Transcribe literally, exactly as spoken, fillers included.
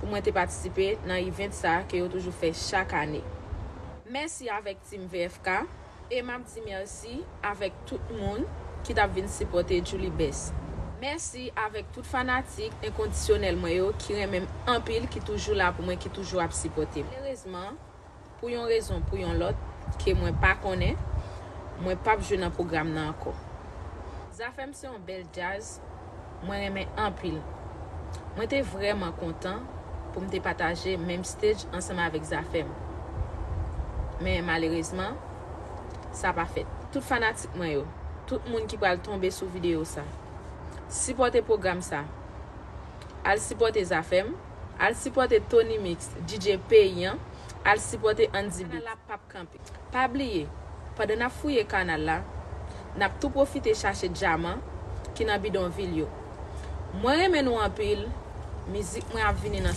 Mwen te patisipe nan event sa ke yo toujou fè chak ane. Mèsi avèk Team V F K e m ap di mèsi avèk tout moun ki t ap vin sipòte Djouly Best. Mèsi avèk tout fanatik enkondisyonèl mwen yo ki renmen m anpil, ki toujou la pou mwen, ki toujou ap sipòte m. Malerezman, pou yon rezon, pou yon lòt, ke mwen pa konnen, mwen p ap jwe nan pwogram nan ankò. Zafèm se yon bèl djaz mwen renmen anpil. Mwen te vrèman kontan pou m te pataje menm stage ansanm avèk Zafèm. Men malerezman, sa pa fèt. Tout fanatik mwen yo, tout moun ki pral tonbe sou videyo sa, sipòte pwogram sa. Al sipòte Zafèm, al sipòte Tony Mix, D J peyi an, al sipòte Andy Beat. Kanal la p ap kanpe. Pa bliye, pandan n ap fouye kanal la, n ap tou pwofite chache dyaman ki nan bidonvil yo. Mwen renmen nou anpil, mizik mwen ap vini nan